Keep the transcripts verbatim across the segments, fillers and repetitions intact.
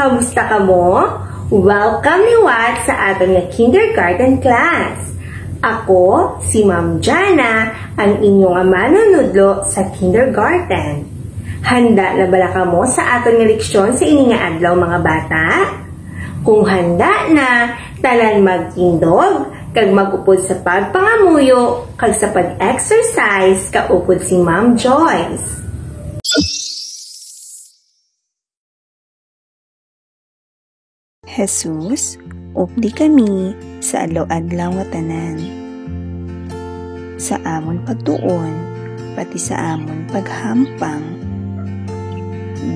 Kamusta kamo? Welcome liwat sa aton nga kindergarten class. Ako si Ma'am Jana, ang inyo nga manunudlo sa kindergarten. Handa na bala kamo sa aton nga leksyon sa ini nga adlaw, mga bata? Kung handa na, tanan magtindog kag mag-upod sa pagpangamuyo kag sa pag-exercise kaupod si Ma'am Joyce. Jesus, updi kami sa adlaw-adlaw nga tanan, sa amon pagtuon, pati sa amon paghampang.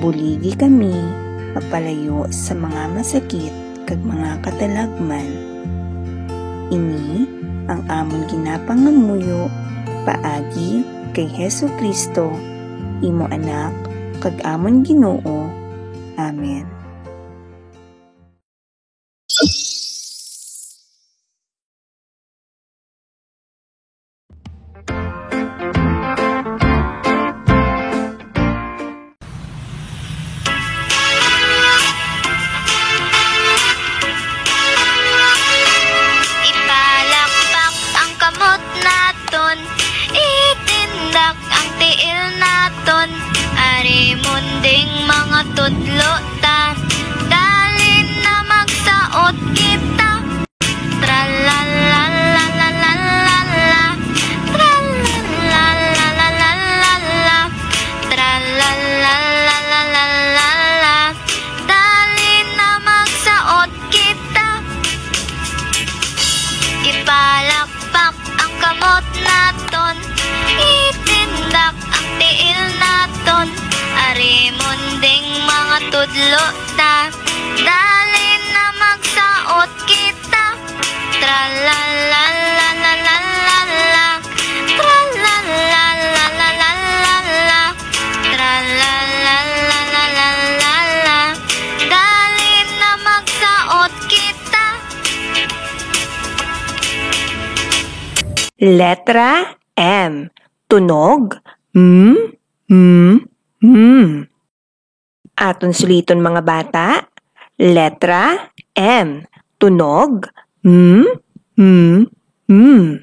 Buligi kami mapalayo sa mga masakit kag mga katalagman. Ini ang amon ginapangamuyo paagi kay Jesu-Cristo, imo Anak, kag amon Ginoo. Amen. Ipalakpak ang kamot naton, itindak ang tiil naton, ari munding mga tudlo ta, dali na magsaot kita. Tralalalalalalala, tralalalalalalala, tralalalalalalala, dali na magsaot kita. Ipalakpak ang kamot naton, itindak ang tiil naton, ari munding mga tudlo ta, dali na magsaot kita. Tralalalalalalala, tralalalalalalala, tralalalalalalala, dali na magsaot kita. Letra M. Tunog M, M, M. Aton suliton, mga bata. Letra M. Tunog M, M, M.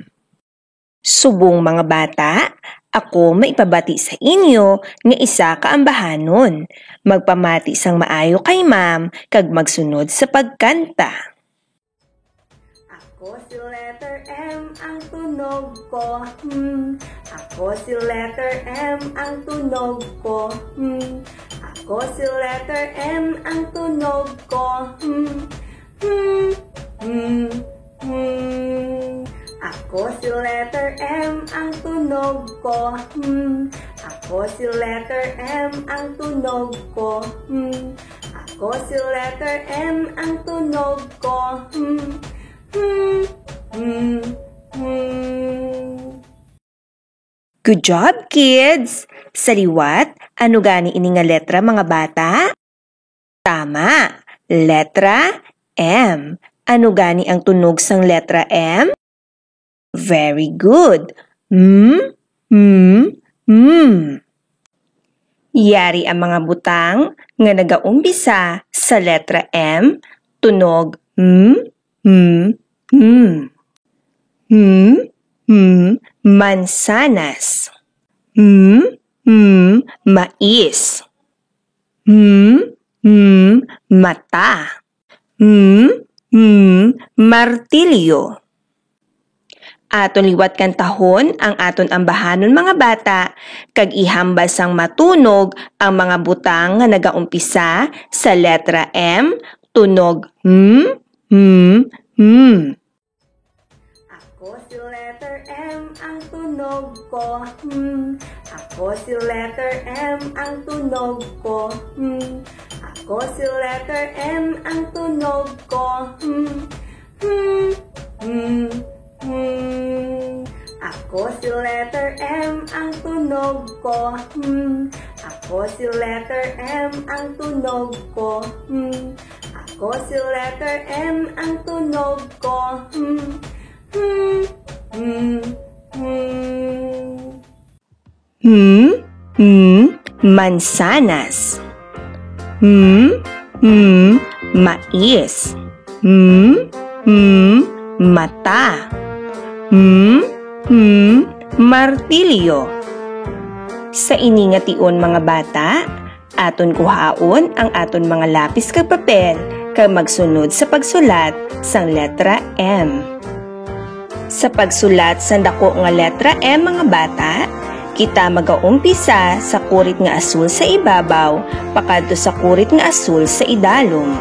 Subong, mga bata, ako maipabati sa inyo nga isa ka ambahanon. Magpamati sang maayo kay ma'am kag magsunod sa pagkanta. Ako si letter M, ang tunog ko, hmm. Ako si letter M, ang tunog ko, hmm. Ako si letter M, ang tunog ko, hmm. Hmm, hmm, hmm. Ako si letter M, ang tunog ko, hmm. Ako si letter M, ang tunog ko, hmm. Ako si letter M, ang tunog ko, hmm. Hmm, hmm, hmm. Good job, kids! Sa liwat, ano gani ini nga letra, mga bata? Tama, letra M. Ano gani ang tunog sang letra M? Very good. M, M, M. Yari ang mga butang nga nagaumpisa sa letra M, tunog M, M, M. M, M, mansanas. M, M, mais. M, M, mata. M, M, martilyo. Aton liwat kantahon ang aton ambahanon, mga bata, kag ihambal sang matunog ang mga butang nga nagaumpisa sa letra M, tunog M, M, M. Ako si letter M, ang tunog ko, hmm. Ako si letter M, ang tunog ko, hmm. Ako si letter M, ang tunog ko, hmm. Hmm, hmm, hmm. Ako si letter M, ang tunog ko, hmm. Ako si letter M, ang tunog ko, hmm. Ako si letter M, ang tunog ko, hmm. Hmm, hmm, hmm. Hmm, hmm, mansanas. Hmm, M, mais. M, M, mata. M, M, martilyo. Sa ini nga tion, mga bata, aton kuhaon ang aton mga lapis kag papel kag magsunod sa pagsulat sang letra M. Sa pagsulat sang dako nga letra M, mga bata, kita magaumpisa sa kurit nga asul sa ibabaw pakadto sa kurit nga asul sa idalom.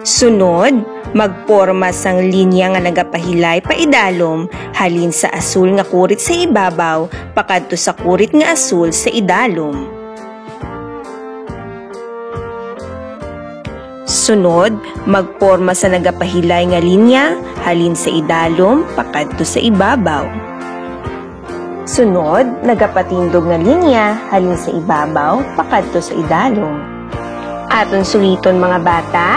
Sunod, magporma sang linya nga nagapahilay pa idalom halin sa asul nga kurit sa ibabaw pakadto sa kurit nga asul sa idalom. Sunod, magporma sa nagapahilay nga linya halin sa idalom pakadto sa ibabaw. Sunod, nagapatindog nga linya halin sa ibabaw pakadto sa idalom. Aton suliton, mga bata,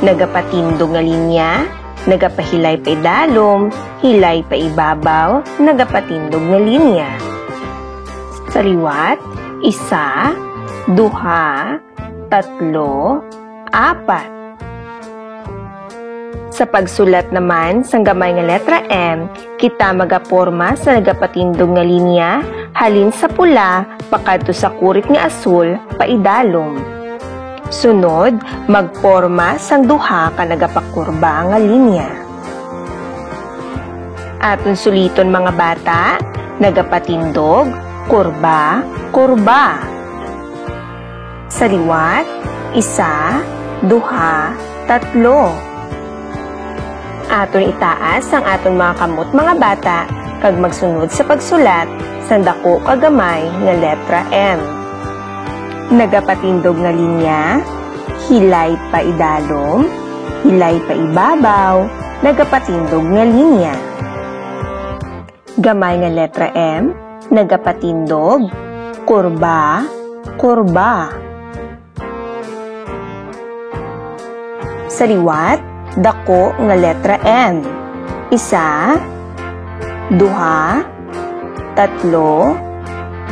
nagapatindog nga linya, nagapahilay pa idalom, hilay pa ibabaw, nagapatindog nga linya. Sa liwat, isa, duha, tatlo, apat. Sa pagsulat naman sang gamay nga letra M, kita magaporma sa nagapatindog nga linya halin sa pula pakadto sa kurit nga asul paidalom. Sunod, magporma sang duha ka nagapakurba nga linya. Aton suliton, mga bata, nagapatindog, kurba, kurba. Sa liwat, isa, duha, tatlo. Aton itaas ang aton mga kamot, mga bata, kag magsunod sa pagsulat sang dako kag gamay nga letra M. Nagapatindog nga linya, hilay pa idalom, hilay pa ibabaw, nagapatindog nga linya. Gamay nga letra M, nagapatindog, kurba, kurba. Sa liwat, dako nga letra M. Isa, duha, tatlo,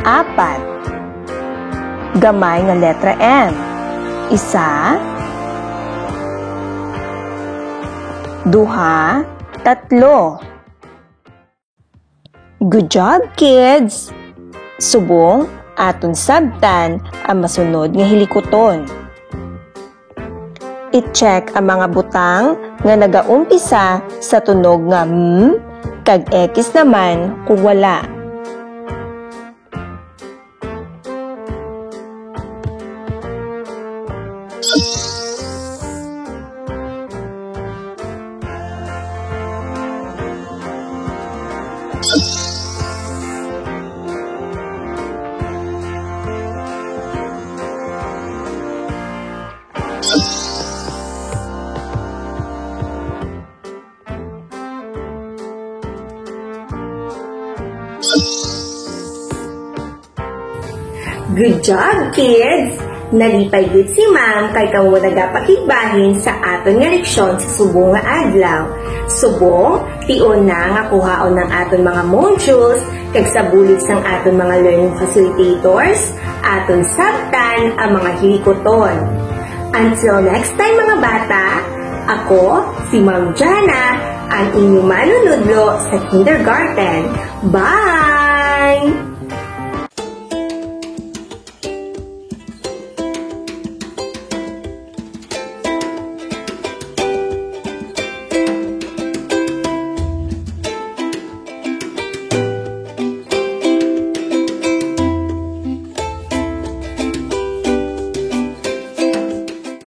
apat. Gamay nga letra M. Isa, duha, tatlo. Good job, kids! Subong, aton sabtan ang masunod nga hilikuton. I-check ang mga butang nga nagaumpisa sa tunog nga M kag X naman kung wala. Good job, kids! Nalipay gid si Ma'am kay kamo nagapakigbahin sa aton nga leksyon sa subong nga adlaw. Subong, tion na nga kuhaon ang aton mga modules, kag sa bulig sang aton mga learning facilitators, aton sabtan ang mga hilikuton. Until next time, mga bata, ako si Ma'am Jana, ang inyong manunudlo sa kindergarten. Bye!